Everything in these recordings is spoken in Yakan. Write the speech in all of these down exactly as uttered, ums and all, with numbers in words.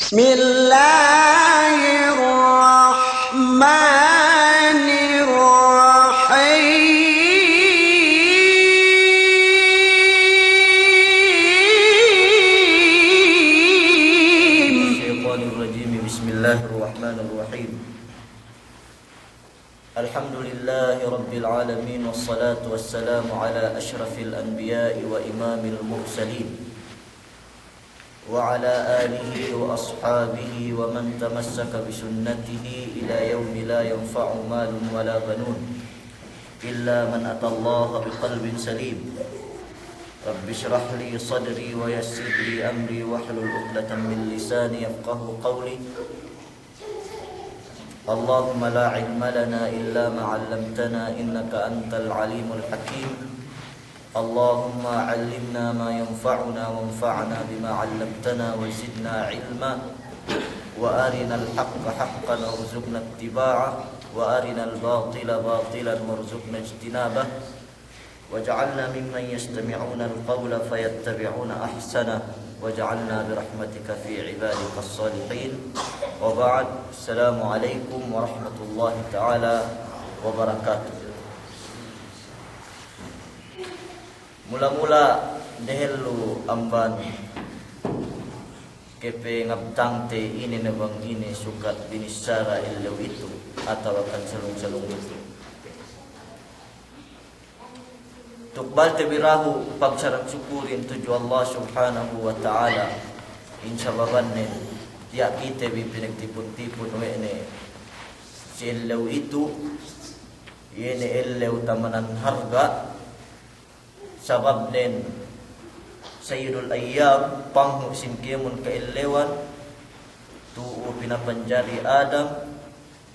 بسم الله الرحمن الرحيم. الشيطان الرجيم. بسم الله الرحمن الرحيم. الحمد لله رب العالمين، والصلاة والسلام على أشرف الأنبياء وإمام المرسلين، وعلى آله وأصحابه ومن تمسك بسنته إلى يوم لا ينفع مال ولا بنون إلا من أتى الله بقلب سليم. رب اشرح لي صدري ويسر لي أمري واحلل عقدة من لساني يفقهوا قولي. اللهم لا علم لنا إلا ما علمتنا إنك أنت العليم الحكيم. اللهم علمنا ما ينفعنا وانفعنا بما علمتنا وزدنا علما. وأرنا الحق حقا وارزقنا اتباعه، وأرنا الباطل باطلا وارزقنا اجتنابه. واجعلنا ممن يستمعون القول فيتبعون أحسنه، واجعلنا برحمتك في عبادك الصالحين. وبعد، السلام عليكم ورحمة الله تعالى وبركاته. Mula-mula dehellu amban kepengabtangte ine ne bang ine sukat binissara ellew itu, atawa kan selung-selung itu. Tukbalte bi dahu' pagsarang-sukurin tudju Allah Subhanahu wa Ta'ala, in sababannen tiya' kite bi pinagtipun-tipun we' ne si ellew itu, iye ne ellew tamanan harga', sababnen Sayyidul Ayyam, panghu' sin kēmon ka'ellewan, tu'u pinapanjari Adam,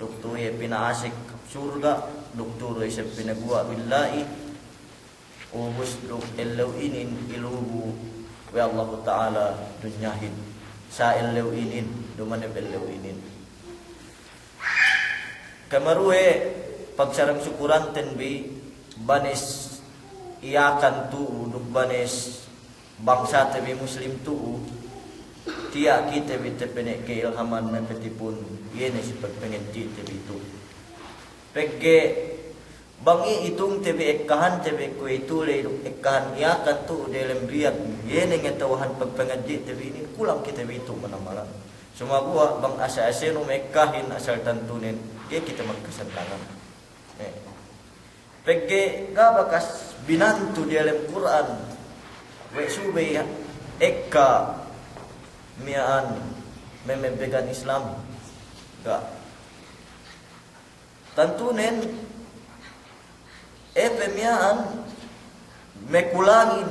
duk tu'u iye pina'asek surga', duk tu'u du isab pinaguwa' billa'i, ubus duk ellew inin ilubu we' Allahu Ta'ala dunyahin. Sa ellew inin, duma'in ellew inin. Kamaruwe pagsarang-sukuranten bi banes Yakan tu'u duk banes bangsate bi Muslim tu'u, tiya' kite bi tapene' ke'ilhaman mapatipun, iye ne si pagpangadji'te bi tu'u. Pegge' bang i itungte bi, ekkahante bi kuwe'itu ley duk ekkahan Yakan tu'u delem Riyad, iye ne ngata'uhan pagpangadji'te bi inin, kulang kite bi tu'u manamalan. Sumaguwa' bang ase-asenu ma'ekkahin asal tantunen ga'i kite magkasandangan. Eh. Pegge' ga' bakas binantu diyalem Kur'an we' subey ekka miya'an me' mebbegan Islam. Ga'. Tantunen, e, pe miya'an mekulangin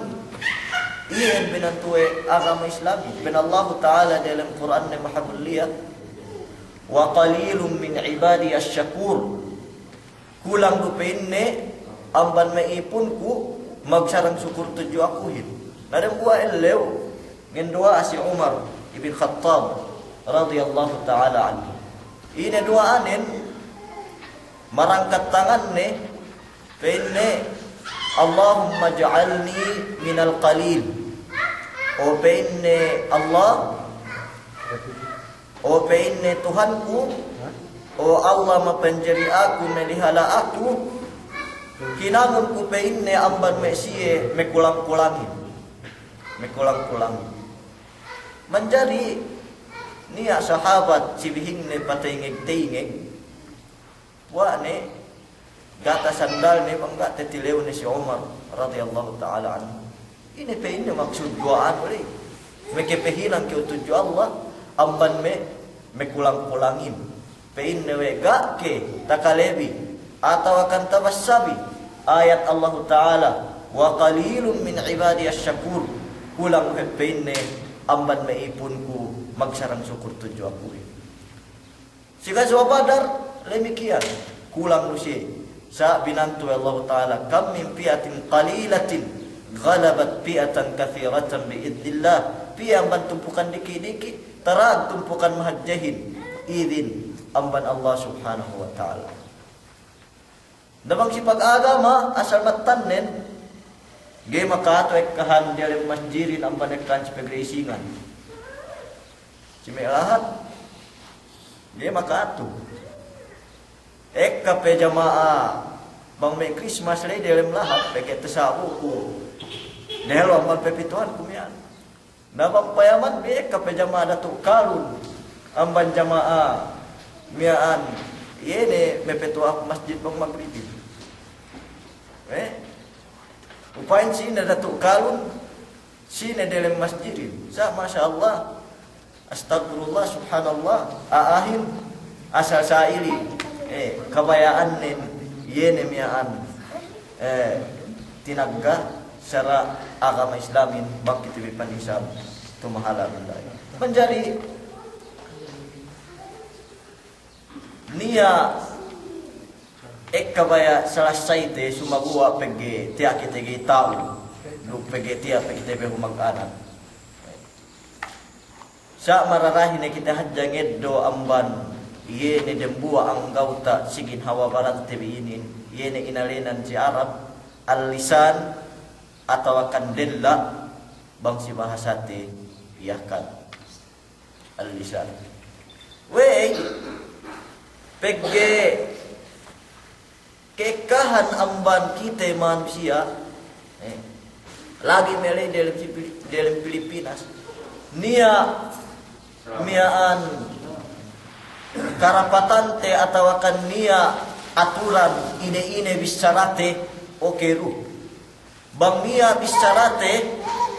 iyan binantu we' agama Islam. Pa'in Allahu Ta'ala diyalem Kur'anne mahamuliya, "Wa qalilun min ibadiyash shakur." Kulang du pa'inne amban me' ipunku magsarang sukur tudju akuhin. Na dembuwa' ellew, ngenduwa'a si Umar ibn Khattab radiyallahu ta'ala anhu. Ine duwa'anen, marangkat tanganne, pa'inne, "Allahumma ij'alni minal qalil." O pa'inne Allah, o pa'inne Tuhanku, o Allah mapanjari aku, melihala aku, hinangun ku pa'inne amban me' siye mekulang-kulangin. Mekulang-kulangin. Manjari niya' sahabat si bihingne patengeg-tengeg, puwa'ne, gata' sandalne bang ga' tetilewne si Umar radiyallahu ta'ala anhu. Ine pa'inne maksud duwa'anu ley? Meke pehinang kew tudju Allah amban me', mekulang-kulangin. Pa'inne we' ga' ke takalebi atawa kan tabassabi ayat Allahu Ta'ala, "Wa qalilun min ibadiyash shakur." Kulang we' pa'inne amban me' ipunku magsarang sukur tudju aku. Si Gazwa Badar, damikkiyan. Kulang du siye. Sa' binantu we' Allahu Ta'ala, "Kam min fi'atin qalilatin ghalabat fi'atan kathiratan bi'idhnillah." Piye amban tumpukan diki'-diki', tara'ag tumpukan mahadjehin, idhin amban Allah Subhanahu wa Ta'ala. Na bang si pagagama, asal mattannen, ga'i maka'atu ekkahan diyalem masjidin amban ekkahan si pagresingan. Si me' lahat, ga'i maka'atu. Ekka pe jama'a bang me' Christmas ley delem lahat, pegge' tasabu ku dehellu amban pepitu'anku miya'an. Na bang payaman bi ekka pe jama'a Datu' Kalun amban jama'a miya'an, iye ne mepitu'aku masjid bang magribin. Eh? Upa'in sine Datu' Kalun, sine delem masjidin. Sa' masya Allah, astagfirullah, subhanallah, a'ahin, asal sa'ili, eh, kabaya'annen, iye ne miya'an, eh, tinagga sara' agama Islamin, bang kite bi panisab, tumahala' billahi. Manjari, niya' ekka baya' salasayte, sumaguwa' pegge' tiya' kite ga'i ta'u, duk pegge' tiya' pe kite bi humag-anak. Sa' mararahi ne kite hadja ngeddo' amban iye ne dembuwa' anggawta' si ginhawa barante bi inin, iye ne inēnan si Arab, al-lisan atawakan della', bang si bahasate Yakan. Al-lisan. We'ey, pegge' ke'ekkahan amban kite manusiya', eh, lagi' me' ley delem si Pili-, delem Pilipinas. Niya' miya'an karapatante atawakan niya' aturan ine-ine bissarate, oke du. Bang niya' bissarate,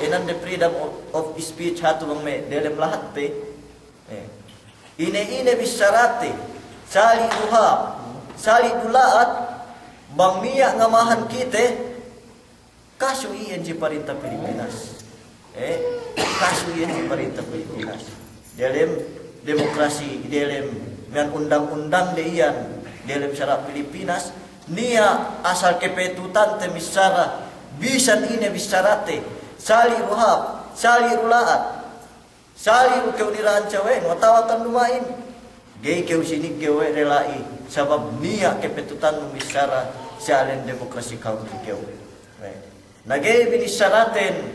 eh, nande freedom of, of speech hatu bang me' delem lahatte. Eh. Ine-ine bissarate, sali' du hāp, sali' du la'at, bang niya' ngamahan kite, kasu iyan si parinta Pilipinas. Eh, kasu iyan si parinta Pilipinas. Delem demokrasi, delem miya'an undang-undang de iyan, delem sara' Pilipinas, niya' asal kepetutante missara, bisan ine bissarate, sali' du hāp, sali' du la'at, sali' du kew nira'an sawe'nu, atawakan duma'in. Ga'i kew siniggew we' de la'i, sabab niya' kepetutannu missara si alen demokrasi country kew. Eh. Na ga'i binissaraten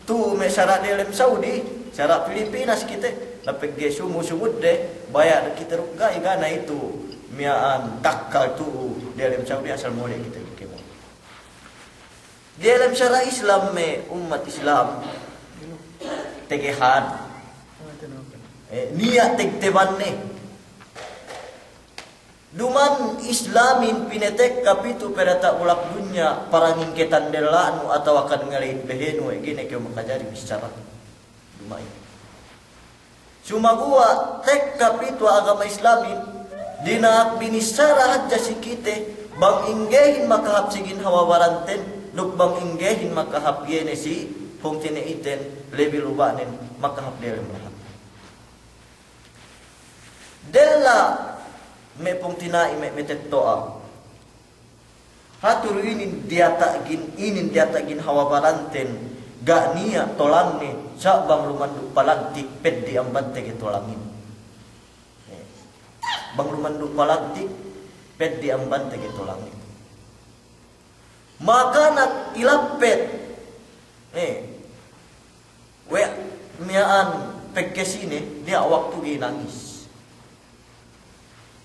tu'u me' sara' delem Saudi, sara' Pilipinas kite, na pegge' sumu-sumudde, baya' kite duk ga'i, ga' ne itu miya'an takkal tu'u delem Saudi asal mole' kite duk kēmon. Delem sara' Islam me' ummat Islam, tegehan. Eh, niya' tegtebanne. Duma'in Islamin pinetekka pitu pe diyata' bulak dunya, parangin ke tandella'nu atawakan ngale'in behenu, we' ga'i ne kew makajari bissara. Duma'in. Sumaguwa' tekka pitu agama Islamin, dina'ak binissara hadja si kite, bang inggehin makahāp si ginhawa baranten, duk bang inggehin makahāp iye ne si pungtina'iten, lebi luba'nen makahāp delem lahat. Della' me' pungtina'i me' matetto'a. Hatu du inin diyata'gin, inin diyata'gin hawa baranten, ga' niya' tolangne, sa' bang lumandu' palagtik, peddi' amban tege tolangin. Eh. Bang lumandu' palagtik, peddi' amban tege tolangin. Makanak ilappet. Eh. We' miya'an pegkesine, niya' waktu ga'i nangis.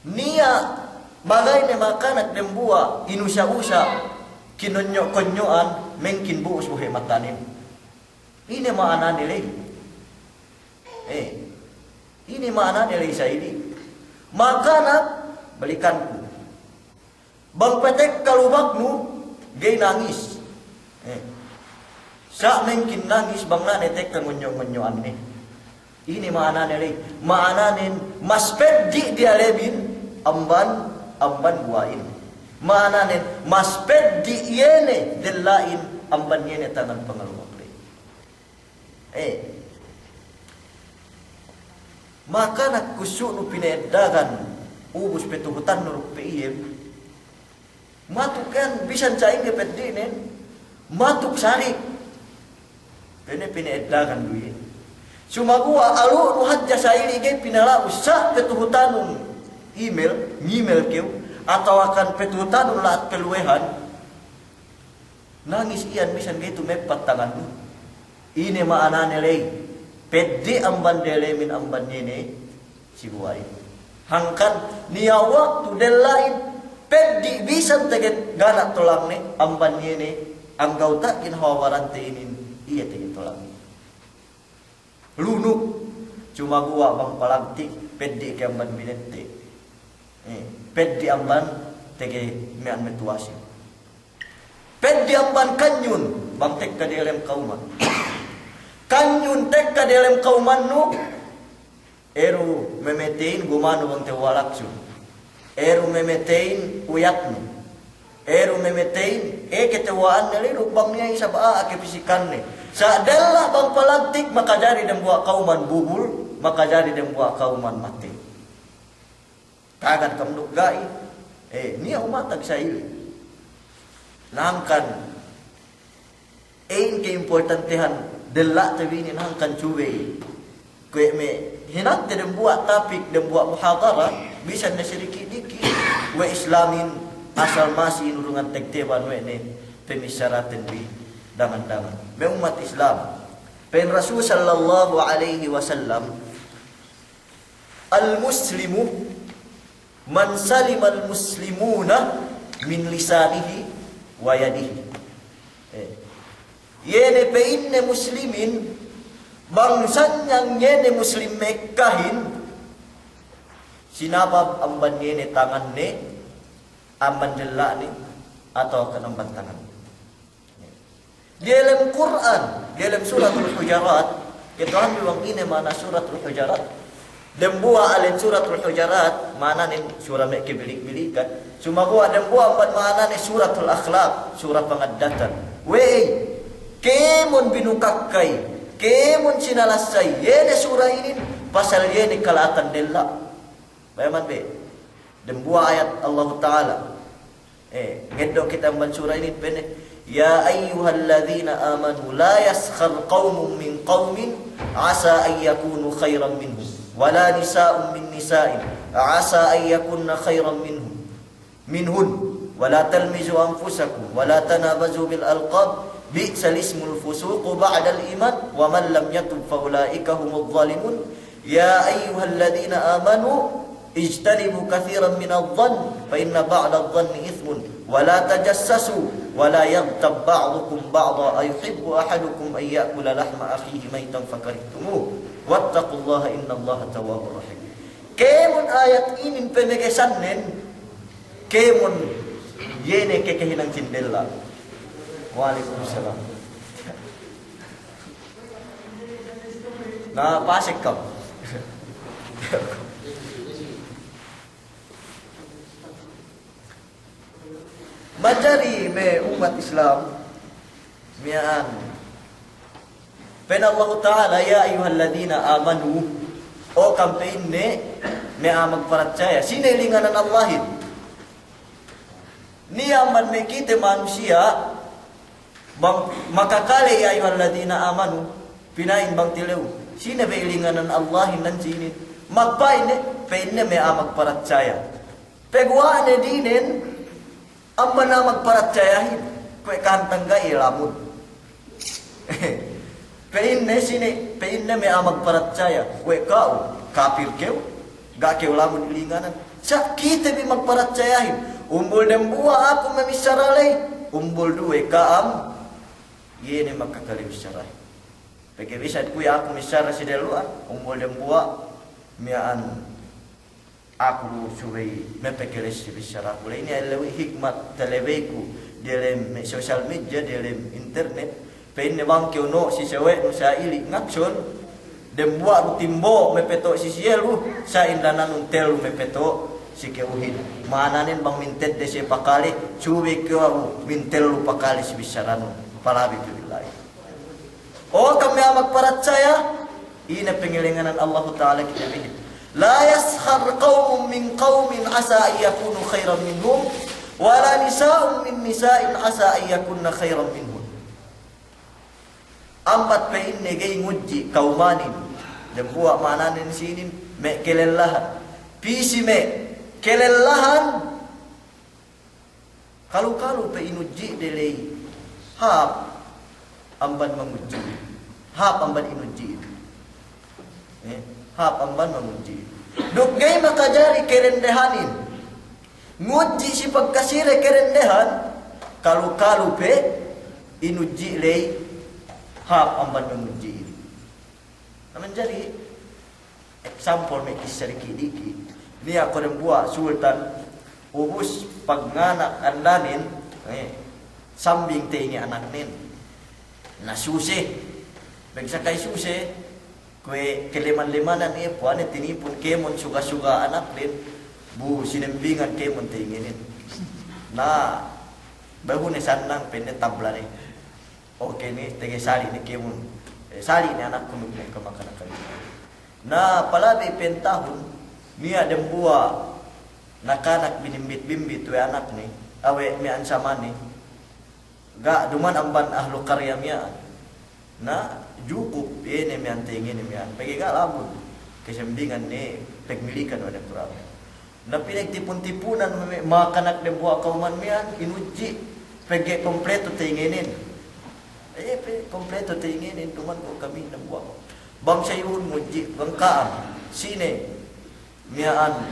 Niya' bagay ne makanak dembuwa', inusa'-usa', kinonyo'-konyo'an, mengkin bu'us bohe' matanen. Ine ma'anane ley? Eh, ine ma'anane ley sa'idi? Makanak, balikanku. Bang patekka lubaknu, ga'i nangis. Eh. Sa' mengkin nangis bang na'an tekka ngonyo'-ngonyo'anne. Ine ma'anane ley? Ma'ananen mas peddi' diyalebin amban, amban guwa'in. Ma'ananen mas peddi' iye ne della'in amban iye ne tangan pangalubak ley. Eh. Makanak kussu'nu pine'eddagan, ubus petuhutannu duk pe iye. Matuk iyan bisan sa'ingge peddi'nen, matuk sali'. Pene pine'eddagan du iye. Sumaguwa' alu'nu hadja sa'ili ga'i pinala'u sa' petuhutanun email, ngemail kew, atawakan petuhutanun la'at peluwehan. Nangis iyan bisan ga'i tumeppat tangannu. Ine ma'anane ley? Peddi' amban delemin amban iye ne si guwa'in. Hangkan niya' waktu della'in peddi' bisan teget gana' tolangne amban iye ne anggawta'in hawawarante inin, iye teget tolangne. Lunuk, cuma guwa' bang palagtik, peddi' ke amban binette. Eh, peddi' amban tege miya'an metuwasin. Peddi' amban kanyun, bang tekka diyalem kawman. Kanyun tekka diyalem kawmannu, eru memeteyin gumanu bang tewwa' laksun. Eru memeteyin uyatnu. Eru memeteyin, eh, ketewwa'anne lilu bang niya' isab a'a kepisikanne. Sa' della' bang palagtik, makajari dembuwa' kawman bubul, makajari dembuwa' kawman matey. Tagad kam duk ga'i, eh, niya' umatag sa ili. Na hangkan, eh, in keimportantehan della'te bi inin hangkan subey. Kuwe' me' hinangte dembuwa' tapik, dembuwa' muhadara, bisan ne si diki'-diki', we' Islamin asal masi inurungan tegteban we' ne pemissaraten bi dangan-dangan. Me' ummat Islam, pa'in Rasul sallallahu alaihi wasallam, "Al-muslimu man salimal muslimuna min lisanihi wa yadihi." Eh. Iye ne pa'inne muslimin, bang sanyang iye ne muslim me' ekkahin, sinabab amban iye ne tanganne, amban della'ne, atawa kan amban tanganne. Diyalem Kur'an, diyalem Suratul Hujurat, kata'uhanbi bang ine ma'ana Suratul Hujurat? Dembuwa' alen Suratul Hujurat, ma'ananen sura me' kebilik-bilikan. Sumaguwa' dembuwa' amban ma'ananen Suratul Akhlaq, sura pangaddatan. We'ey, kēmon binukakkahin, kēmon sinalassay, iye ne sura inin, pasal iye ne kala'atan della'. Bayaman be, dembuwa' ayat Allahu Ta'ala. Eh, ngeddo' kite amban sura inin pa'inne, "Ya ayyuhalladzina amanu la yaskhar qawmun min qawmin asa an yakunu khayran minhum, wa la nisa'un min nisa'in asa an yakunna khayran minhum, minhun, wa la talmizu anfusakum, wa la tanabazu bil alqab, bi'sal ismul fusuqu ba'dal iman, wa man lam yatub fa ula'ika humuz zalimun." "Ya ayyuhalladzina amanu ijtanibu katsiran minadh-dhanni fa inna ba'dadh-dhanni itsmun, wa la tajassasu, wa la yaghtab ba'dukum ba'dha, ayuhibbu ahadukum an ya'kula lahma akhihi maytan fakarihtumuh, wattaqullaha innallaha tawwabur rahim." Kēmon ayat inin pemegesannen, kēmon iye ne kekehinang sin della'. Wa'alaikumussalam. Na, pasek kam. Manjari me' ummat Islam miya'an. Pa'in Allahu Ta'ala, "Ya ayyuhalladzina amanu," o kam pa'inne me' a'a magparatsaya. Sine ilinganan Allahin? Niya' amban me' kite manusiya', bang makakale "Ya ayyuhalladzina amanu," pina'in bang tilew, "Sine be ilinganan Allahin nan sinin?" Magpa'in ne, pa'inne me' a'a magparatsaya. Peguwa'ne dinen, amban a'a magparatsayahin, kuwe' kahantang ga'i lamud. Pa'inne sine, pa'inne me' a'a magparatsaya, we' ka'u, kapil kew, ga' kew lamud ilinganan. Sa' kite bi magparatsayahin, umbul dembuwa' aku me' missara ley, umbul duwe ka'am, iye ne makakale missarahin. Pegge' bisan kuwe' aku missara si dellu'an, umbul dembuwa' miya'an aku subey mapakale si bissaraku ley. Ine ellew hikmat talebeyku diyalem me' social media, diyalem internet. Pa'inne bang kew no' si sawe'nu sa'ili' ngakson, dembuwa' du timbo' mapeto' si siye lu, sa'in lananun tellu mapeto' si ka'uhin. Ma'ananen bang mintedde siye pakale, subey kew mintellu pakale si bissaranun. Palabi tu billahi. O kam me' a'a magparatsaya, ine pangilinganan Allahu Ta'ala kite bihin? "La yaskhar qawmun min qawmin asa an yakunu khayran minhum, wa la nisa'un min nisa'in asa an yakunna khayran minhun." Ambat pa'inne ga'i ngudji' kawmanin, dembuwa' ma'ananen sinin me' kalellahan. Pī si me' kalellahan, kalu-kalu pe inudji'de ley, hāp amban mangudji', hāp amban inudji'de. Eh, hāp amban mangudji'. Duk ga'i makajari karendehanin ngudji' si pagkaside karendehan, kalu-kalu pe inudji' ley hāp amban mangudji'in. Na manjari example me' kissa diki'-diki'. Niya' ko' dembuwa' sultan, ubus pagnganak andanen, eh, sambing teyinge anaknen. Na suse. Pegge' sakay suse, kuwe' keleman-lemanan iye, puwa'ne tinipun kēmon suga-suga anaknen, bu sinembingan kēmon teyingenen. Na, behu ne sannang penne tabla ne. Oke ne, tege sali' ne kēmon. Eh, sali' ne anakku nuk ne kemakanak-kanakan. Na, palabey pentahun, niya' dembuwa' nakanak binimbit-bimbit we' anakne, awe' miya'an samane. Ga' duman amban ahlu karya miya'an. Na, jukup, iye ne miya'an teyingene miya'an. Pegge' ga' labud. Kesembingan ne, pegmilikan we' ne kurang. Na pinagtipun-tipunan me' makanak dembuwa' kawman miya'an, inudji', pegge' kompleto teyingenen. Eh, pe, kompleto teyingenen, duman ko' kami dembuwa'. Bang sa'ihun ngudji', bang ka'am, sine miya'an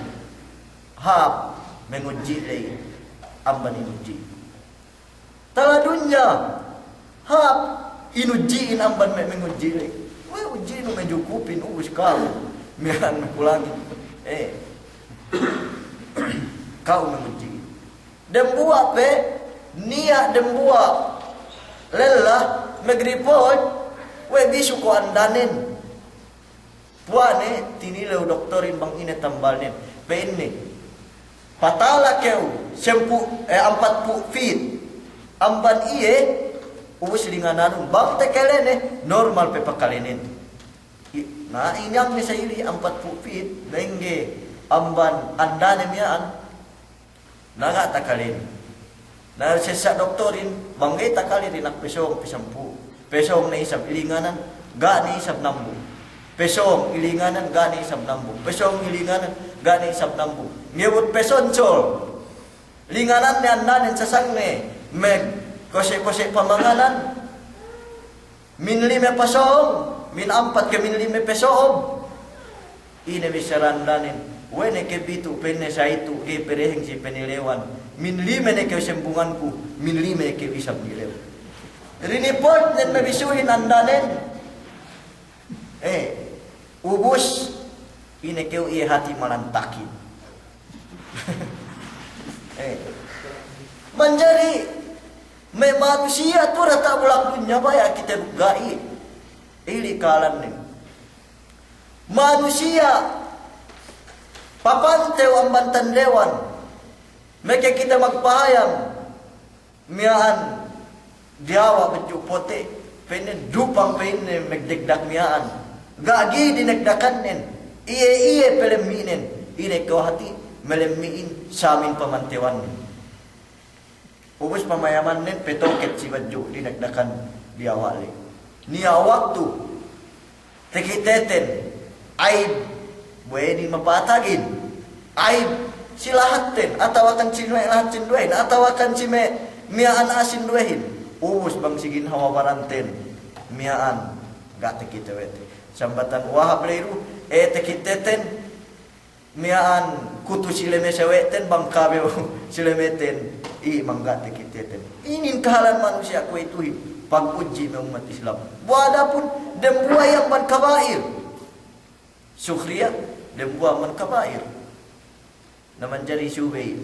hāp mangudji' ley amban inudji'. Tala dunya, hāp inudji'in amban me', mangudji' ley. We' udji'nu me' jukupin, ubus ka'u miya'an me' kulangin. Eh. Ka'u mangudji'in. Dembuwa' pe, niya' dembuwa' lella magriport, we' bisu ko' andanen. Puwa'ne, tinilew doktorin bang ine tambalnen. Pa'inne, patala kew sampū', eh, ampatpū' feet amban iye, ubus lingananun. Bang takalene, normal pe pakalenen. I-, na, inyam ne sa'ili ampatpū' feet, nengge amban andane miya'an. Na ga' takalin. Na sessa' doktorin, bang ga'i takalin inak pesōng, pesampū'. Pesōng ne isab ilinganan, ga' ne isab nambung. Pesōng ilinganan, ga' ne isab nambung. Pesōng ilinganan, ga' ne isab nambung. Ngewut pesonsol. Linganan ne andanen sasangne, magkose'-kose' pamanganan. Min lime pasōng, min ampat ke min lime pasōng. Ine bissara andanen, we' ne ke bitu', pa'inne, sa'itu', ga'i pe deheng si panilewan. Min lime ne ke sambunganku, min lime ne ke isab nilew. Riniport nen me' bisuhin andanen. Eh, ubus, ine kew iye hati' malantakin. Eh. Manjari, me' manusiya' tu diyata' bulak dunya baya' kite duk ga'i. Ili' kalannen. Manusiya' papantew amban tandewan. Meke kite magpahayang. Miya'an diyawa' badju' pote', pa'inne dupang pa'inne magdekdak miya'an. Ga' ga'i dinekdakannen, iye-iye palemmi'nen, ine kew hati' malemmi'in samin pamantewannen. Ubus pamayamannen patoket si badju' dinekdakan diyawa' le. Niya' waktu takiteten, aib, bu inin mapatagin. Aib, si lahatten, atawakan si me' lahat sinduwehin, atawakan si me' miya'an a'a sinduwehin. Ubus bang si ginhawa baranten, miya'an, ga' takite we' te. Sambatan wahab le du, eh, takiteten, miya'an kutu si leme sawe'ten bang kabew si lemeten, i' mangga' takiteten. Inin kahalan manusiya' kuwe'ituhin, pagudji' me' ummat Islam. Bu adapun dembuwa' iyan amban kaba'ir. Sukhriya, dembuwa' amban kaba'ir. Na manjari subey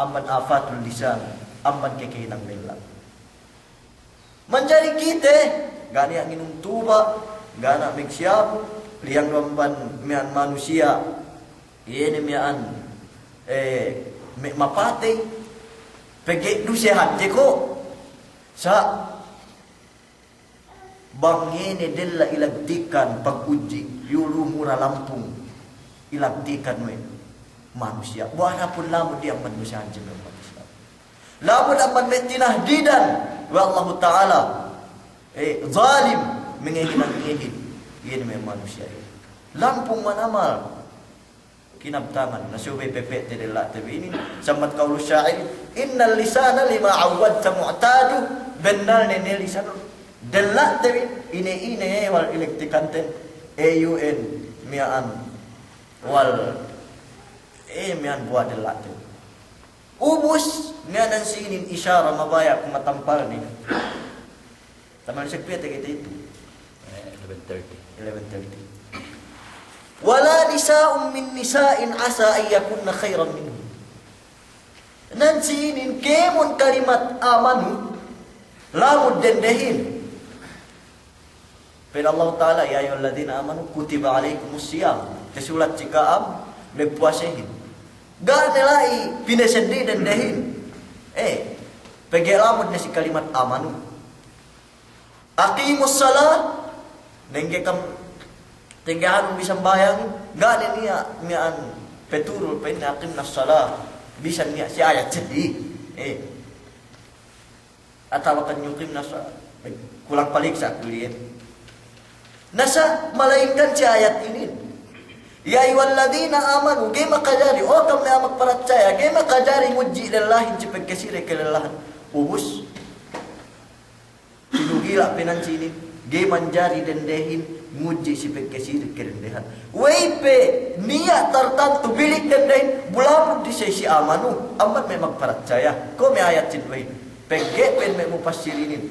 amban afatul lisan, amban kakahinang della'. Manjari kite, ga' niya' nginum tuba', ga' niya' magsiyabu, liyang du amban miya'an manusiya', iye ne miya'an, eh, me' mapatey, pegge' du sehat je ko'. Sa' bang iye ne della' ilagtikan pagudji', iyu' lu mura lampung ilagtikan we' manusiya'. Bu adapun lamud iyan amban manusiya' je me' ummat Islam. Lamud amban me' tinahdidan we' Allahu Ta'ala. Eh, zalim, mangahinang-ngahin. Iye ne me' manusiya'. Lampung manamal. Kinabtangan. Na subey pepe'te della'te bi inin. Sambat qaulu sya'ir, "Innal lisana lima awwadta mu'tadu." Bennal ne ne lisan. Della'te bi, ine-ine wal ilagtikanten. E U N miya'an wal, e, miya'an buwa' della'te. Ubus, miya'an si inin isara mabaya' ku matampal ne. Taman sekpiyete kite itu. Eh, eleven thirty. Eleven thirty. Wala nisa'un min nisa'in asa an yakunna khairan minhun. Nan si inin kēmon kalimat amanu, lamud dendehin. Pa'in Allahu Ta'ala, "Ya ayyuhalladhina amanu kutiba alaykumus siyam." Tasulat si ka'am magpuwasehin. Ga' ne la'i pinaseddi dendehin. Eh, pegge' lamud ne si kalimat amanu. Aqimus salah, nengge kam, tengge anu bi sambahayang, ga' ne niya' miya'an peturul, pa'inne aqimnas salah, bisan niya' si ayat seddi. Eh. Atawa kan yuqimnas salah, kulang paliksa' kuliyen. Na sa', malaingkan si ayat inin. Ya ayyuhalladhina amanu, ga'i makajari, o kam me' a'a magparatsaya, ga'i makajari ngudji' lellahin si pagkasire kalellahan. Ubus. Tinugila' pe nan si inin, ga'i manjari dendehin ngudji' si pagkasire kadendehan. We'ey pe niya' tartantu bilik dendehin, bu lamud du isab si amanu, amban me' magparatsaya. Kuwe' me' ayat sin we'ey. Pegge' pa'in me' mufassirinin,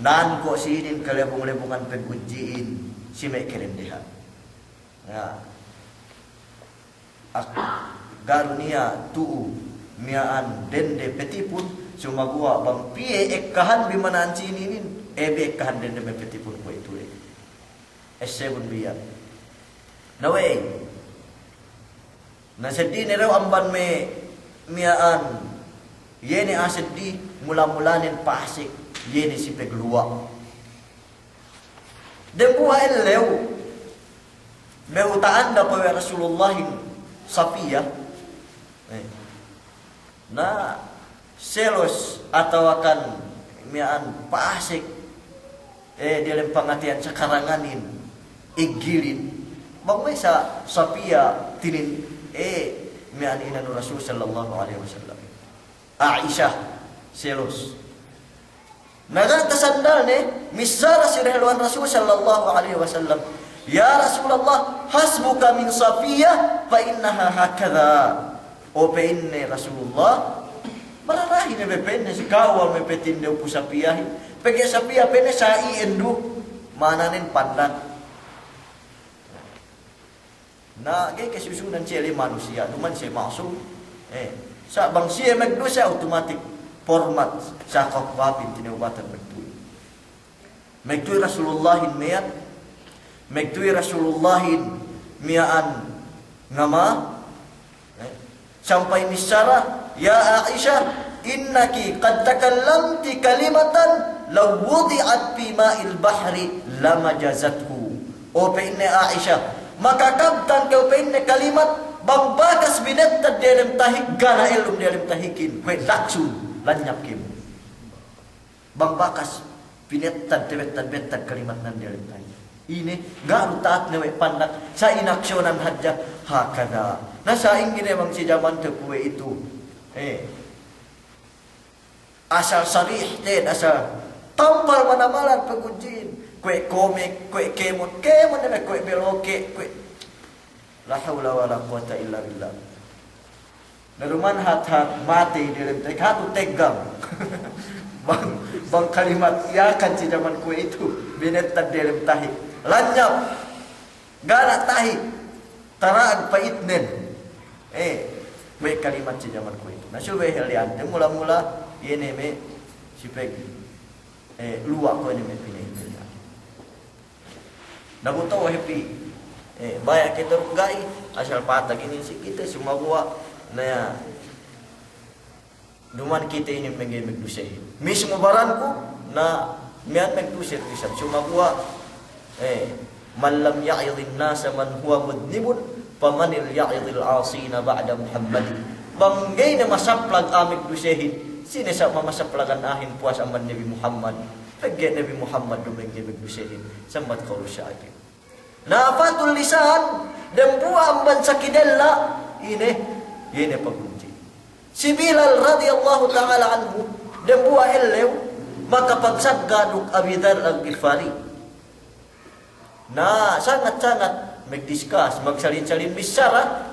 nan ko' si inin kalebung-lebungan pagudji'in si me' kadendehan. Na, ak-, ga' du niya' tu'u miya'an dende patipun, sumaguwa' bang piye ekkahan bi mana'an si ininin, e bi ekkahan dende me' patipun kuwe'itu e. Essebun bi iyan. Na we'ey. Na seddili ne dew amban me' miya'an, iye ne a'a seddili mula-mulanen pasek, iye ne si pagluwa'. Dembuwa' ellew, behu ta'anda pe we' Rasulullahin Safiya, eh, na selos atawa kan miya'an pasek, eh, diyalem pangateyan sakaranganin, iggilin, bang we' sa Safiya tinin, eh, miya'an inanu Rasul sallallahu alaihi wasallam. Aisha, selos. Na ga' tasandalne, missara si dehelluhan Rasul sallallahu alaihi wasallam, "Ya Rasulullah, hasbuka min Safiya, fa innaha hakadha." O pa'inne Rasulullah, mararahi ne be pa'inne si ka'u me' patinde pu Safiyahin. Pegge' Safiya pa'inne sa'i endu', ma'ananen pandak. Na, ga'i kasusunan siye le manusiya', duma'in siye ma'sum. Eh, sa' bang siye magduse, automatic format sa' kakuwapin tinewbatan magtuwi. Magtuwi Rasulullahin meyat, magtuwi Rasulullahin miya'an ngama, eh, sampay missara, "Ya Aisha, innaki qad takallamti kalimatan law wudi'at fi ma'il bahri lamajazathu." O pa'inne Aisha, makakabtang kew pa'inne kalimat, bang bakas binettad diyalem tahik, ga' ne ellum diyalem tahikin, kuwe' laksun, lanyap kēmon. Bang bakas binettad, tabettad-bettad kalimatnen diyalem tahik. Ine, ga' du ta'at ne we' pandak, sa' inaksyonan hadja, hakadha. Na sa'ingge ne bang si jamante kuwe'itu. Eh. Asal sarih te'ed, asal tampal manamalan pagudji'in. Kuwe' komek, kuwe' kēmon, kēmon ne me' kuwe' beloke', kuwe' La hawla wala quwwata illa billah. Na duma'in hat-hat matey diyalem tahik, hatu teggang. Bang, bang kalimat Yakan si jaman kuwe'itu, binettad diyalem tahik. Lanyap. Ga' ne tahik. Tara'ag pa'itnen. Eh, we' kalimat si jaman kuwe'itu. Na subey halli'ante mula-mula, iye ne me' si peg, eh, luwa' kuwe' ne me' pina'itnen. Na bu to'o hep i, eh, baya' kite duk ga'i, asal patag inin si kite, sumaguwa', na, duma'in kite inin mangga'i magdusehin. Mismu baranku, na, miya'an magduse du isab, sumaguwa', eh, man lam ya'idhin nasa man huwa mudhnibun, faman ya'idhil 'asina ba'da Muhammadin. Bang ga'i ne masaplag a'a magdusehin, sine sa' mamasaplagan a'ahin puwas amban Nabi Muhammad. Pegge' Nabi Muhammad du mangga'i magdusehin, sambat kawlu sa'atin. Na afatul lisan, dembuwa' amban saki della', ine, iye ne pagudji. Si Bilal radiyallahu ta'ala anhu, dembuwa' ellew, makapagsagga' duk Abi Dharr Al-Ghifari. Na sangat-sangat magdiskas, magsalin-salin bissara.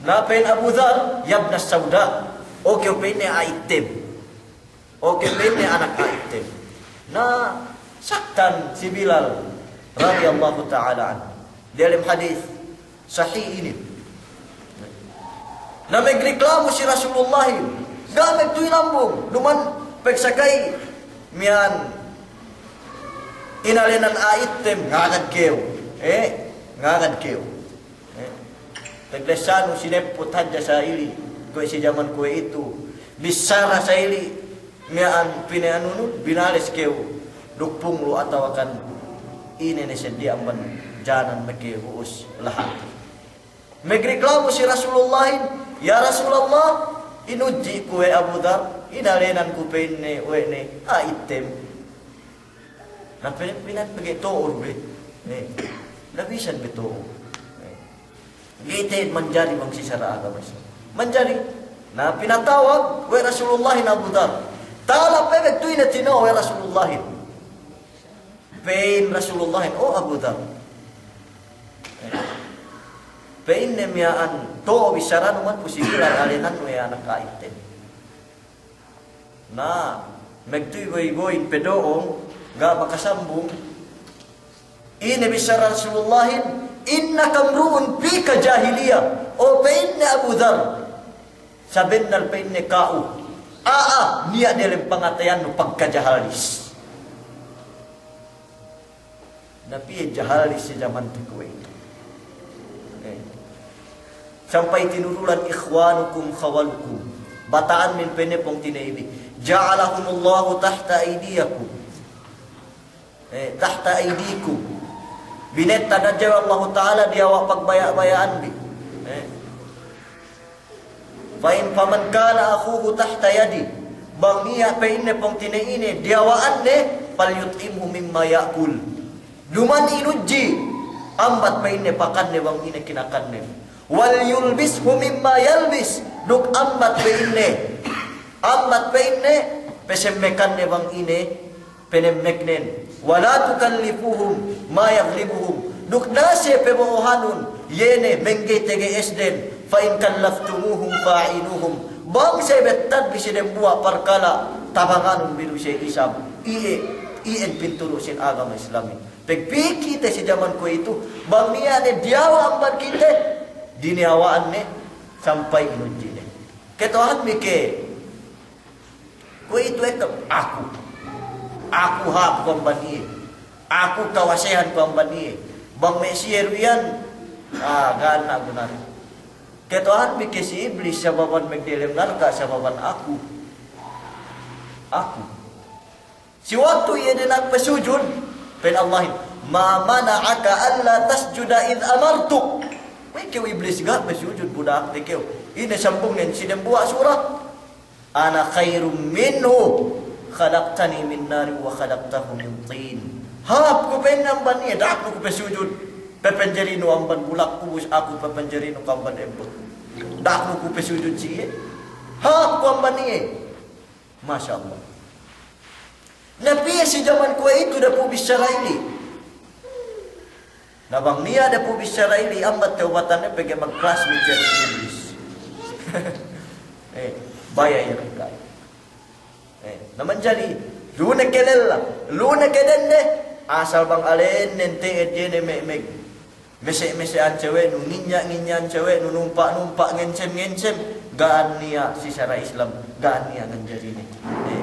Na pa'in Abu Dhar, "Yabnas sauda." O kew pa'inne a'a ittem. O kew pa'inne anak a'a ittem. Na saktan si Bilal radiyallahu ta'ala anhu. Diyalem hadis sahih inin. Na magreklamu si Rasulullahin, ga' magtuy lambung, duma'in pagsakay miya'an inalenan a'a ittem, ngagad kew. Eh, ngagad kew. Eh, taglessanu sinepput hadja sa'ili, kuwe' si jaman kuwe'itu. Bissara sa'ili, miya'an pine'anunun, binales kew duk punglu' atawakan ine ne seddi amban janan meke hu'us lahat. Magreklamu si Rasulullahin, "Ya Rasulallah, inudji' ku we' Abu Dhar, inalenan ku pa'inne we' ne a'a ittem." Na pa'in, pa'in pegge' to'o du be. Eh, na bisan be to'o. Eh. Ga'i te'ed manjari bang si sara' agama Islam. Manjari. Na pinatawag we' Rasulullahin Abu Dhar. Talab pe magtuy ne tino'o we' Rasulullahin. Pa'in Rasulullahin, "O Abu Dhar." Eh. Pa'inne, "Miya'an to'o bissaranu man pu si Bilal, alenannu we' a'a ittem." Na, magtuy goy-goy pe do'ong, ga' makasambung. Ine bissara Rasulullahin, "Innaka imru'un fika jahiliyah." O pa'inne Abu Dhar, sabennal pa'inne ka'u, a'a niya' diyalem pangateyannu pagkajahalis. Na piye jahalis si jamante kuwe'itu. Eh. Sampay tinurulan, "Ikhwanukum khawalukum." Bata'anbin pa'inne pungtina'ibi. "Ja'alahumullahu tahta aydiyakum." Eh, tahta aydikum. Binettad hadja we' Allahu Ta'ala diyawa' pagbaya'-baya'anbi. Eh. Fa in, faman kana akhuhu tahta yadi. Bang niya' pa'inne pungtina'ine diyawa'anne, "Falyut'imhu mimma ya'kul." Duma'in inudji', ambat pa'inne pakanne bang ine kinakanne. "Wal yulbishu mimma yalbis." Duk ambat pa'inne, ambat pa'inne pasemmekanne bang ine penemmeknen. "Wa la tukallifuhum ma yaghlibuhum." Duk da'a siye pabo'ohanun, iye ne mangga'i tage'esden. "Fa in kallaftumuhum fa'inuhum." Bang siye bettadbi si dembuwa' parkala', tabanganun bi du siye isab. Iye, iyan pintulu' sin agama Islamin. Pegpikite si jaman kuwe'itu, bang niya' ne diyawa' amban kite, diniyawa'anne sampay inudji'ne. Keto'ahanbi ke Kuwe'itu ekka, aku. Aku hāp ku amban iye. Aku kawasehan ku amban iye. Bang me' siye du iyan, ah, ga' ne gunane. Keto'ahanbi ke si Iblis sababan magdelem narka' sababan aku. Aku. Si waktu iye dina'ak pasujud, pa'in Allahin, "Ma mana'aka alla tasjuda idh amartuk?" We'ey kew Iblis ga' pasujud bu da'akte kew? Ine sambungnen si dembuwa' sura? "Ana khairun minhu, khalaqtani min narin wa khalaqtahu min tin." Hāp ku pa'inne amban iye, da'aknu ku pasujud. Papanjarinu amban bulak kubus, aku papanjarinu ku amban ebbut. Da'aknu ku pasujud si iye. Hāp ku amban iye. Masya Allah. Na piye si jaman kuwe'itu dapu bissara ili. Na bang niya' dapu bissara ili, ambat tewbatanne pegge' magclassmate iye si Iblis. Eh, baya' iye kaga'in. Eh, na manjari, lu ne ke lella, lu ne ke dende, asal bang alennen te'ed iye ne me', me' mese'-mese'an sawe'nu, nginya'-nginya'an sawe'nu, numpa'-numpa', ngensem-ngensem, ga' niya' si sara' Islam, ga' niya' nganjarine. Eh,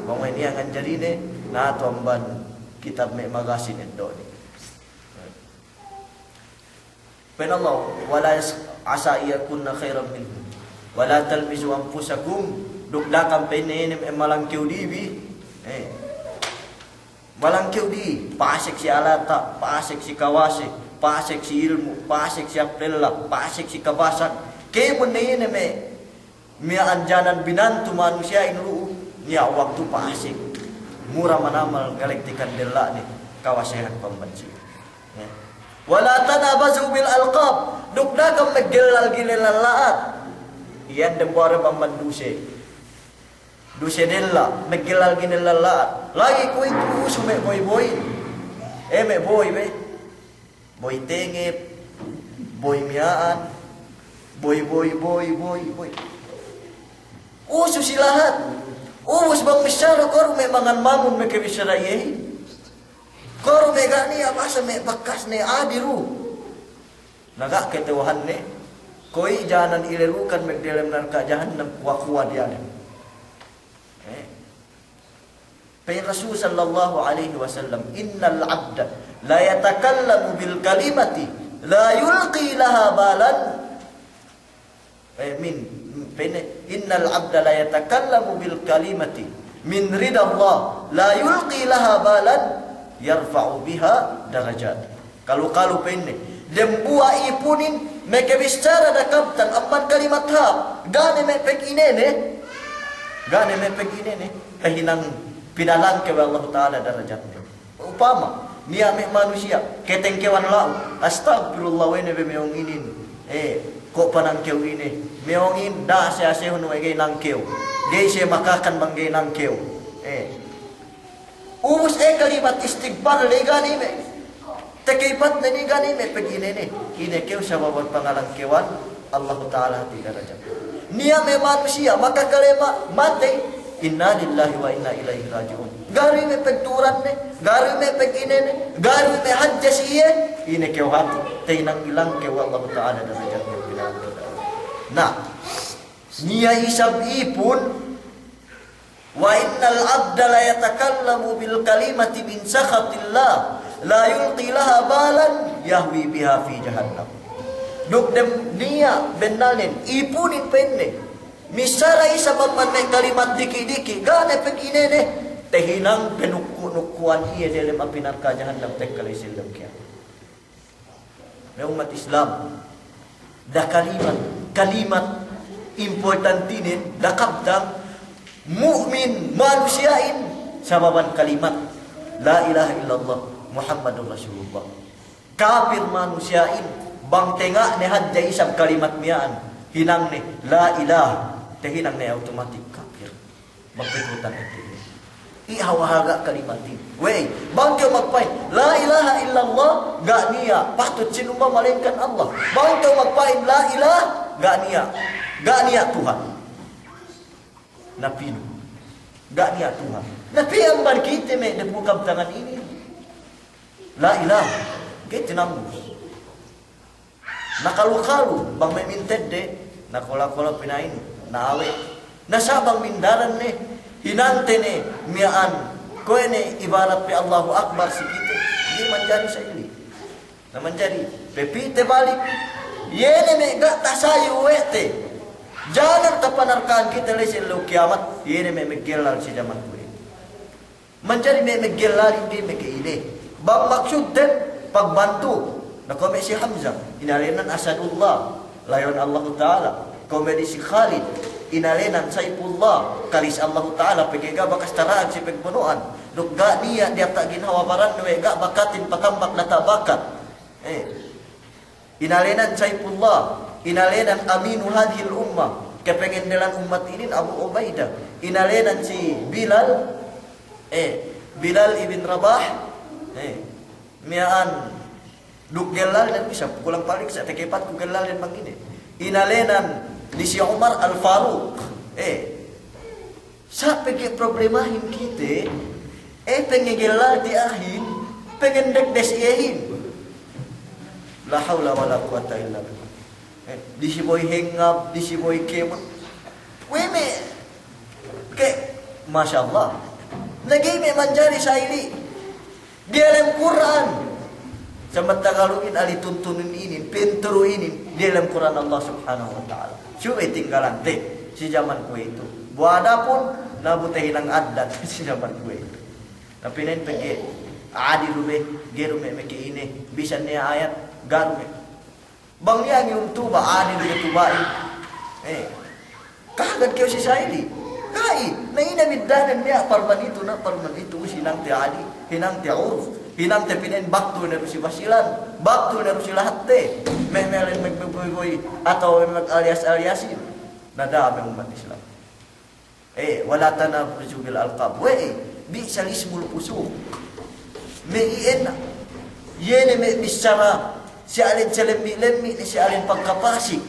bang we' niya' nganjarine, na tu amban kitab me' magasin eddo'ne. Pa'in Allah, "Wa la yas-, asa an yakunna khairan minhum. Wa la talmizu anfusakum." Duk da'a kam pa'inne ine me' malangkew dibi. Eh. Malangkew di, pasek si alata', pasek si kawase, pasek si ilmu', pasek si hāp lella, pasek si kabasan. Kēmon ne ine me' miya'an janan binantu manusiya'in lu'u, niya' waktu pasek. Mura manamal ngalektikan della'ne, kawasehan pambansi. Ya. "Wa la tanabazu bil alqab." Duk da'a kam maggellal-gellal la'at. Iyan dembuwa' re pambanduse. Duse della', maggellal-gellal la'at. Lagi' kuwe'itu usu me' boy-boy. Eh, me' boy be. Boy tengep, boy miya'an, boy, boy, boy, boy, boy. Usu si lahat. Ubus bang bissara, kuwe' du me' mangan mamun me' ke bissara iyehin. Kuwe' du me' ga' niya' basa me' bakas ne adi du. Na ga' kata'uhanne, kuwe' janan ilelukan me' delem narka' jahannam, kuwa-kuwa diyalem. Eh. Pa'in Rasul sallallahu alaihi wasallam, "Innal abda la yatakallamu bil kalimati la yulqi laha balan." Eh, min, pa'inne, "Innal abda la yatakallamu bil kalimati min ridallah la yulqi laha balan yarfa'u biha darajat." Kalu-kalu pa'inne, dembuwa' ipunin me' ke bissara da kabtang amban kalimat hāp, ga' ne me' pegginene, ga' ne me' pegginene, tahinang pinalangke we' Allahu Ta'ala darajatne. Upama, niya' me' manusiya', ketengkewan la'u, astagfirullah we' ne be meyong inin, eh, ko' panangkew ine, meyong in, da'a se asehun we' ga'i nangkew, ga'i se makakan bang ga'i nangkew, eh. Ubus, eh, kalimat istigfar le ga' ne me'. Tekeypat ne ni ga' ne me' pegginene. Ine kew sababan pangalangkewan Allahu Ta'ala hati' darajat. Niya' me' manusiya' makakalema' matey. Inna lillahi wa inna ilaihi raji'un. Ga' du me' pegturanne, ga' du me' pegginene, ga' du me' hadja si iye. Ine kew hati', tahinang ilangkew Allahu Ta'ala darajat. Na, niya' isab ipun, "Wa innal abda la yatakallamu bil kalimati min sakhatillah, la yulqi laha balan, yahwi biha fi jahannam." Duk dem niya' bennalnen, ipunin pa'inne, missara isab amban me' kalimat diki'-diki', ga' ne pegginene, tahinang penukku'-nukku'an iye delem api narka' jahannam tekka la'i si ellew kiyamat. Me' ummat Islam, da kalimat, kalimat importantinen, da kabtang mu'min manusiya'in, sababan kalimat la ilaha illallah Muhammadur Rasulullah. Kapir manusiya'in, bang tenga' ne hadja isab kalimat miya'an, hinang ne la ilaha, tahinang ne automatic kapir. Magpikutan ite. I' hawal ga' kalimatin. Wey, bang kew magpa'in la ilaha illallah, ga' niya' patut sinumba malaingkan Allah. Bang kew magpa'in la ilaha, ga' niya', ga' niya' Tuhan. Na pinu. Ga' niya' Tuhan. Na pinu amban kite me' dembuwa' kabtangan inin. La ilaha. Kite nambus. Na kalu-kalu, bang me' mintedde, na kola-kola pina'in, na awe'. Na sa' bang mindaran ne, hinangte ne, miya'an, kuwe' ne ibarat pe Allahu Akbar si kite, ga'i manjari sa ili. Na manjari, pe pite balik, iye ne me' ga' tasayu we' te. Janan tapanarka'an kite la'i si ellew kiyamat, iye ne me' meggellal si jaman kuwe'. Manjari me' meggellalin ga'i me' ke ine. Bang maksudten pagbantu. Na kuwe' me' si Hamzah, inēnan Asadullah, layon Allahu Ta'ala. Kuwe' me' di si Khalid, inēnan Saifullah, kalis Allahu Ta'ala, pegge' ga' bakas tara'ag si pegbono'an. Duk ga' niya' diyata' ginhawa baranne we' ga' bakatin patambak diyata' bakat. Eh. Inēnan Saifullah, inēnan Aminu hadhihil ummah, kapangandelan ummat inin Abu Ubaidah, inēnan si Bilal, eh, Bilal ibn Rabah, eh, miya'an duk gellalnen bisa, kulang paling sa' tekepatku gellalnen bang ine. Inēnan ni si Umar Al-Faruq, eh, Sa' pegge' problemahin kite, eh, pengegellal diyahin, pengendek des iyehin. La hawla wala quwwata illa billah. Eh, disi boy hengab, disi boy kemon. Kuwe' me' ke, masya Allah. Na ga'i me' manjari sa' ili. Diyalem Kur'an. Sa' me' Tagalugin ali tuntunun inin, pinturu inin, diyalem Kur'an Allah Subhanahu wa Ta'ala. Subey tinggalante si jaman kuwe'itu. Bu adapun, na bu tahinang addat si jaman kuwe'itu. Tapi nen pegge' adil du be, ga'i du me' meke ine, bisan ne ayat, ga'i du me'. Bang niya' ngiyum tuba', adil du tuba'in. Eh. Kahagad kew si sa'ili. Ga'i, na ine biddanen niya' parman itu, na parman itu, hinangte adil, hinangte uruf, hinangte pina'in baktul ne du si Basilan, baktul ne du si lahatte. Me', me' alen mag-, mag-, boy-boy, atawa me' mag-alias-aliasin. Na da'a me' ummat Islam. Eh, wala tanabazu bil alqab. We'ey, bi'sal ismul fusuq. Me' iyan na. Iye ne me' bissara si alen salemmi'-lemmi' ne si alen pagkapasik.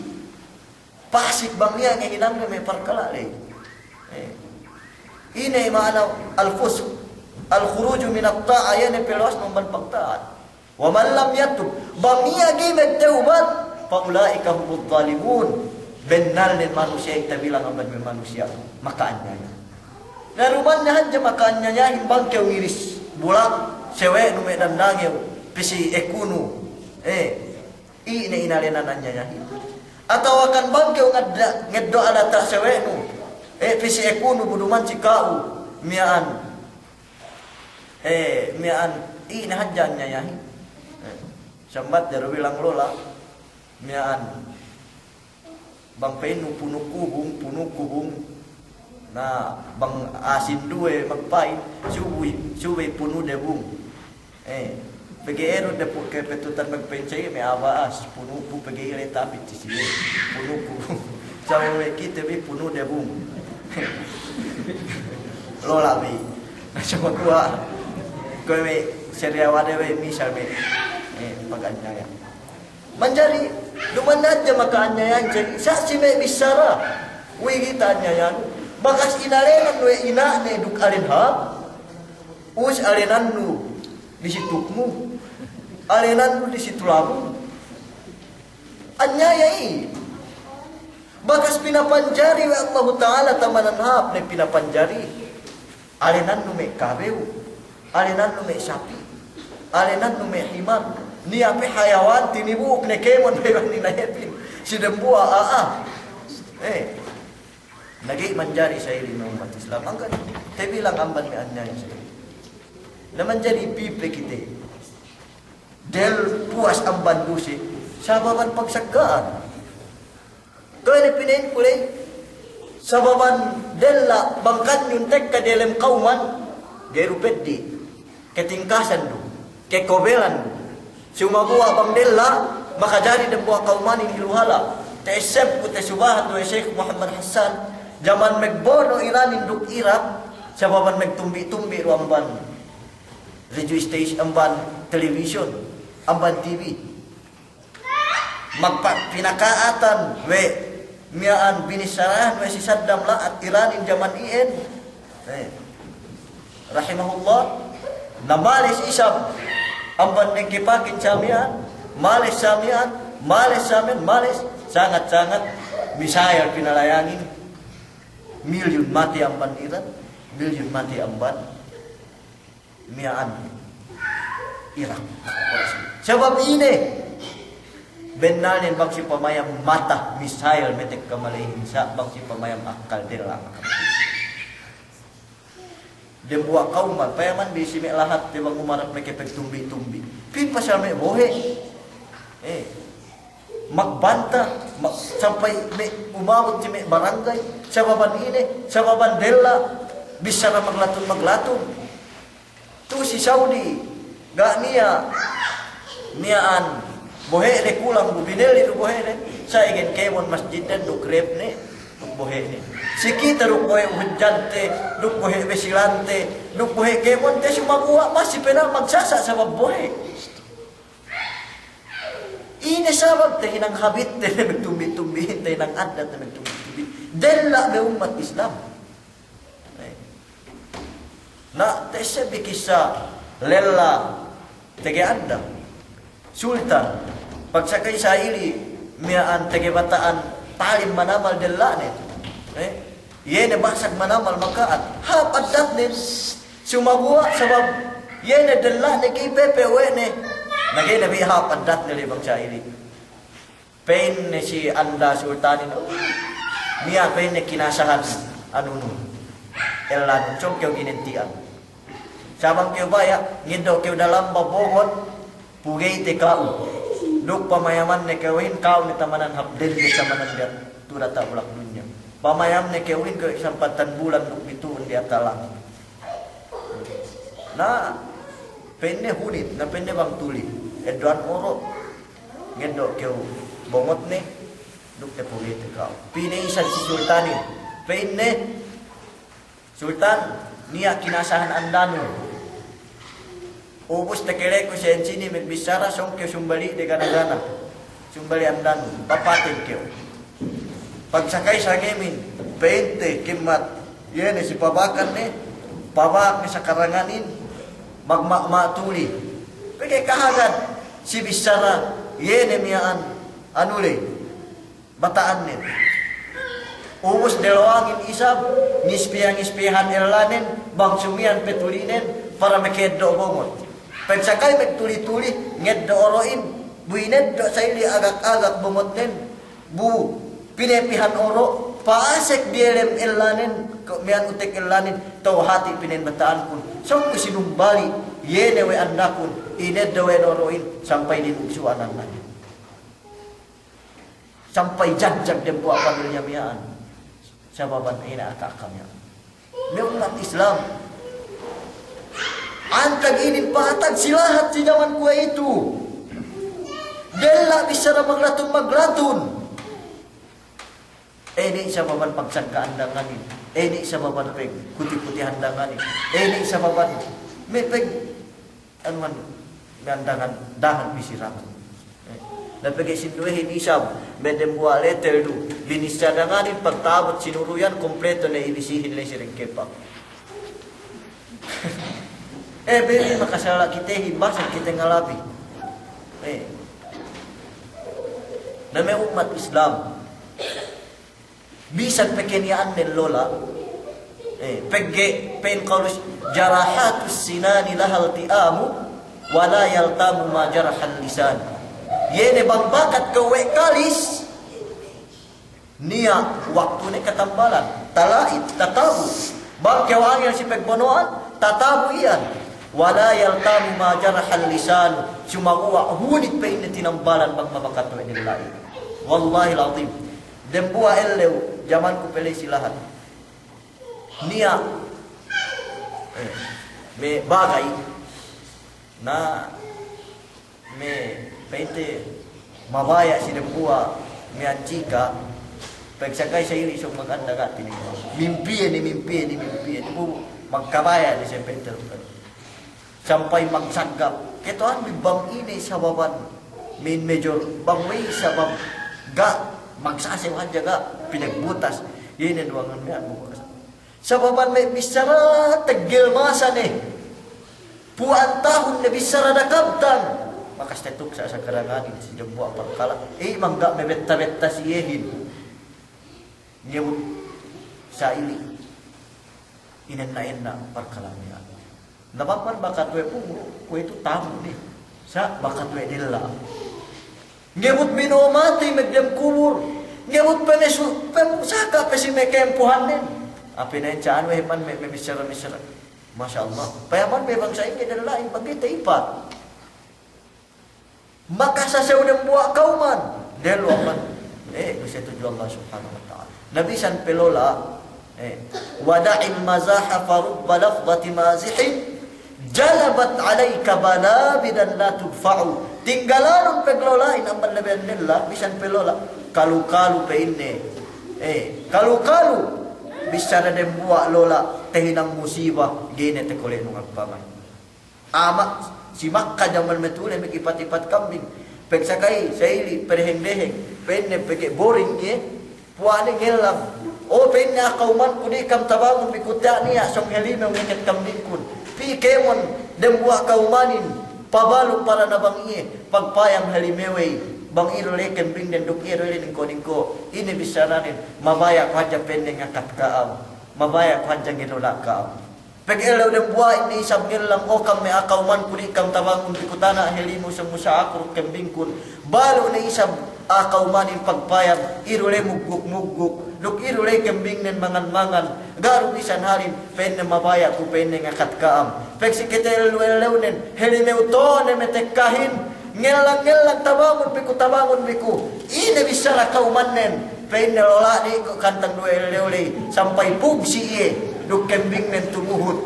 Pasik bang niya' ngahinang ne me' parkala' ley. Eh. Ine ma'ana al-fusq? Al-khuruju minat ta'ah, iye ne peluwas amban pagta'at. Wa man lam yatub, bang niya' ga'i magtawbat, fa ula'ika humuz zalimun. Bennalnen manusiya' itabilang amban me' manusiya' maka'anyaya. Na duma'in hadja maka'anyayahin bang kew ngiris bulak sawe'nu me' dandangew, pī si ekunu. Eh, ine inalenan anyayahin? Atawa kan bang kew ngadda-, ngeddo' alata' sawe'nu, eh, pī si ekunu bu duma'in si ka'u, miya'an. Eh, miya'an, ine hadja anyayahin? Eh, sambat daru bilang lola', miya'an. Bang pa'innu punu kubung, punu kubung. Na, bang asin duwe magpa'in, subey, subey punu debung. Eh, pegge' eru de pu-, kepetutan magpa'in sa'i me' aba'as, punu ku pegge' ile tapi ti siye. Punu kubung. Sawe' we' kite bi punu debung. Lola' bi. Na, sama kuwe'. Kuwe' me' seriawa de we' misal me'. Eh, paganyaya. Manjari, duma'in hadja maka'anyayahin, sa' si me' bissara. We'ey kite anyayahin? Bakas inalenan we' ina'ne duk alen hāp. Ubus alenannu disi tukmu. Alenannu disi tulabun. Anyaya i. Bakas pinapanjari we' Allahu Ta'ala tamanan hāp ne pinapanjari. Alenannu me' kabew, alenannu me' sapi', alenannu me' himar, niya' pe hayawan tinibu'uk ne kēmon pe bang ninayepin si dembuwa' a'a. Eh, na ga'i manjari sa'ili me' ummat Islam, angkan tabilang amban me' anyaya sa'ili. Na manjari pī pe kite del puwas amban duse, sababan pagsagga'an. Kuwe' ne pina'inku ley, sababan della' bang kanyun tekka diyalem kawman, ga'i du peddi', katingkasan du, kakobelan du. Sumaguwa' bang della', makajari dembuwa' kawmanin ilu hala'. Ta'essebku, tasubahat du we' Sheikh Muhammad Hassan, jaman magbono' Iranin duk Irak, sababan magtumbi'-tumbi' du amban radio station, amban television, amban T V. Magpa-, pinaka'atan we' miya'an binissarahan we' si Saddam la'at Iranin jaman iyan. Eh. Rahimahullah. Na males isab amban ne kipakin sa miya'an, males sa miya'an, males sa miya'an, males. Sangat-sangat missile pinalayangin. Milyun matey amban Iran, milyun matey amban miya'an Irak. Sabab ine? Bennalnen bang si pamayam mata missile metek kamalehin sa', bang si pamayam akkal della' maka. Dembuwa' kawman, payaman bi si me' lahatte bang umarap meke pagtumbi'-tumbi'. Pī pasal me' bohe'. Eh. Magbanta, ma-, sampay me' umabut si me' barangay, sababan ine, sababan della', bissara maglatun-maglatun. Tu si Saudi, ga' niya', miya'an, bohe'de kulang bu binelli du bohe'de, sa' egen kēmon masjidden duk repne, duk bohe'ne. Si kite duk bohe' hujjante, duk bohe' besilante, duk bohe' kēmonte, sumaguwa' masi pe na' magsasa' sabab bohe'. Ine sabab? Tahinang habitte ne magtumbi'-tumbi', tahinang addat ne magtumbi'-tumbi'. Della' me' ummat Islam. Na, ta'esseb bi kissa lella tege adda. Sultan, pagsakay sa'ili miya'an tege bata'an talim manamal della'ne. Eh? Iye ne basag manamal maka'at. Hāp addatnen. Sumaguwa' sabab iye ne della'ne ga'i pepe' we' ne. Na ga'i ne bi hāp addatne le bang sa'ili. Pa'inne si anda sultanin, niya' pa'inne kinasahan anunun. Ellanun, sōng kew ginenti'an. Sa' bang kew baya', ngeddo' kew dalamba bongot, pugeyte ka'u. Duk pamayamanne kewin, ka'u ne tamanan hāp dende tamanan diyata' tu data' bulak dunya. Pamayamne kewin kew sampatan bulan duk bitu'un diyata' langit. Na, pa'inne hunit, na pa'inne bang tuli. Eddo'an oro', ngeddo' kew bongotne, duk tapugeyte ka'u. Pa'inne isab si sultanin. Pa'inne, Sultan, niya' kinasahan andanun. Ubus takaleku siye ensini' magbissara, sōng kew sumbali' de gana-gana. Sumbali' andang, papaten kew. Pagsakay sangemin, pa'inte kimmat, iye ne si pabakan ne, pabak ne sakaranganin, magma'ma' tuli. Pegge' kahagad si bissara, iye ne miya'an, anu le, bata'annen. Ubus delowangin isab, ngispiya-ngispiyahan ellanen, bang sumiyan pe tulinen, para maka'eddo' bongot. Pagsakay magtuli-tuli, ngeddo' oro'in, bu ineddo' sa'ili' agak-agak bongotnen, bu pinepihan oro', pa'asek diyalem ellanen, ke-, miya'an utek ellanen, to'o hati' pa'inen bata'ankun. Sōng ku sinumbali', iye ne we' andakun, ineddo' we' oro'in, sampay dinugsu'an andakun. Sampay jagjag dembuwa' pamilya miya'an. Sababan ine aka-aka miya'an. Me' ummat Islam. Antag inin pa'atag si lahat si jaman kuwe'itu. Della' bissara maglatun-maglatun. Ine sababan pagsagga' andanganin. Ine sababan pegkuti-kuti andanganin. Ine sababan me' peg Anu man, me' andangan, dangan pī si raman. Eh, na pegge' sinduwehin isab, me' dembuwa' letter du, binissā danganin pagta'abut sinuruyan, kompleto ne ibisihin la'i si dengkepak. Eh, bebe makasala' kitehin, basa kite ngalabi. Eh. Na me' ummat Islam, bisan pe keniya'an ne lola', eh, pegge' pa'in kaulus, "Jarahatus sinani laha ilti'amu, wa la yaltamu ma jarahal lisan." Iye ne bang bakat kew we' kalis, niya' waktune katambalan, tala'it, tatabu'. Bang kew angel si pagbono'an, tatabu' iyan. "Wa la yaltamu ma jarahal lisan." Sumaguwa' hunit pa'inne tinambalan bang mabakat we' ne la'i. Wallahil azim. Dembuwa' ellew, jamanku pe la'i si lahat. Niya', eh, me' bagay, na me' pa'inte mabaya' si dembuwa' me' anjika, pagsakay sa'ili' sōng maganda ga' tinengko. Mimpiye ne, mimpiye ne, mimpiye ne, bu magkabaya' ne siye pa'inte. Sampay magsagga'. Keto'an bi bang ine sababan, min major, bang we'ey sabab ga' magsasew hadja ga' pinagbutas. Ine duwangan miya'an bu. Sababan me' bissara teggel masa ne. Pu'an tahun ne bissara dakabtan. Makas tetuk sa' sakaranganin si dembuwa' parkala'. Ey, bang ga' mabetta-betta si iyehin. Ngewut sa'ili'. Inenna'-enna' parkala' miya'an. Na bang man bakat we' punglu', kuwe'itu tamu' ne. Sa' bakat we' della'. Ngebut bino'o matey magdiyalem kubul. Ngebut pe ne su-, pe saka' pe si me' kempuhannen. Ape ne ca'an we' man me', me' bissara-bissara. Masya Allah. Payaman me' bangsa ingge della'in bang kite ipat. Makasasew dembuwa' kawman. Dellu aman. Eh, bisa tudju Allah Subhanahu wa Ta'ala. Na bisan pe lola', eh, wada'il mazaha farubba lafzati mazihin jalabat alayka balabidan la tudfa'u. Tinggalanun paglola'in amban labeyan della', bisan pe lola'. Kalu-kalu pa'inne. Eh, kalu-kalu. Bissara dembuwa' lola', tahinang musiba, ga'i ne takole'nun agpaman. Ama', si Makka jaman matuli magipat-ipat kambing. Pagsakay, sa'ili', padeheng-deheng. Pa'inne pegge' boring iye. Puwa'ne ngellang. O, pa'inne, a'a kawmanku, di' kam tabangun bi ku tiya' niya', sōng helimew ngeket kambingkun. Pī kēmon, dembuwa' kawmanin. Pabalu' para na bang iye. Pagpayam helimew ey. Bang iye du la'i kambingnen duk iye du la'i ningko'-ningko'. Ine bissaranen, mabaya' ku hadja pa'inne ngakat ka'am. Mabaya' ku hadja ngelola' ka'am. Pegge' ellew dembuwa'in ne isab ngellang, o kam me' a'a kawmanku, di' kam tabangun bi ku tana' helimew sōng musa aku duk kambingkun. Balu' ne isab a'a kawmanin pagpayam, iye du la'i mugguk-mugguk, duk iye du la'i kambingnen mangan-mangan, ga' du bisan halin, pa'inne mabaya' ku pa'inne ngakat ka'am. Pegge' si kite ellew-ellewnen, helimew to'o ne matekkahin, ngellang-ngellang tabangun bi ku, tabangun bi ku. Ine bissara kawmannen, pa'inne lola' di' ku kantang duwe ellew ley, sampay pugsi' iye, duk kambingnen tumuhut.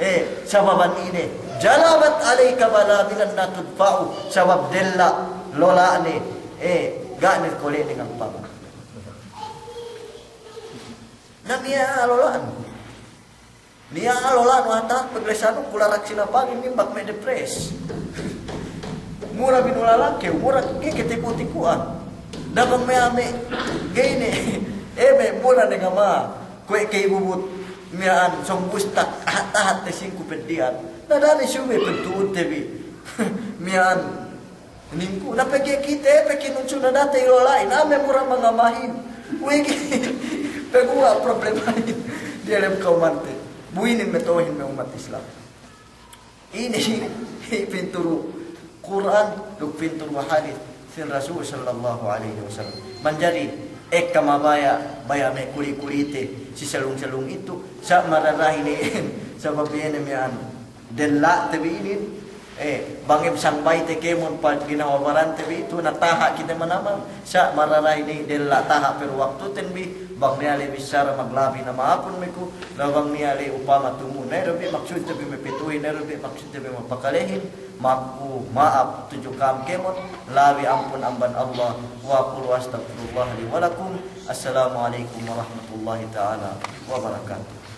Eh, sababan ine, jalabat alayka balabidan la tudfa'u, sabab della' lola'ne, eh, ga' ne kole'ne ngagpaman. Na miya'an lola'an. Niya' lola'nu hata' peglesanun kularak sinapangin nimbak me' depres. Mura binulalakew, mura ke ketiku-tikuan. Dabang me' ame' ga'i ne, eme' mura ne ngama, kuwe' key bubut miya'an song bustak, tahat-tahat te singku peddi'an. Na dani subey pentu'un te bi. Miya'an Ningku, na pegge' kite, pegge' nunsu na date ilola'in, ame' mura mangamahin. Wegi, peguwa' problemahin. Diyalem kawmante. Bu inin me' to'ohin me' ummat Islam. Inin, pinturu Kur'an, duk pinturu hadis sin Rasul sallallahu alaihi wasallam. Manjari, ekka mabaya', baya' me' kuli-kulite, si selung-selung itu, sa' mararahi ne, sabab iye ne miya'an. Della'te bi inin, eh, bang eb sangbayte kēmon pa ginawa barante bi itu, na taha' kite manamal, sa' mararahi ne della' taha' per waktuten bi, bang niya' le bissara maglabi na ma'apun me' ku, na bang niya' le upama tumu, ne du bi maksudte bi mapituhin, ne du bi maksudte bi mapakalehin, maku ma'ap tudju ka'am kēmon, labi ampun amban Allah, wa aqulu astaghfirullah li wa lakum, assalamu alaikum warahmatullahi ta'ala wabarakatuh.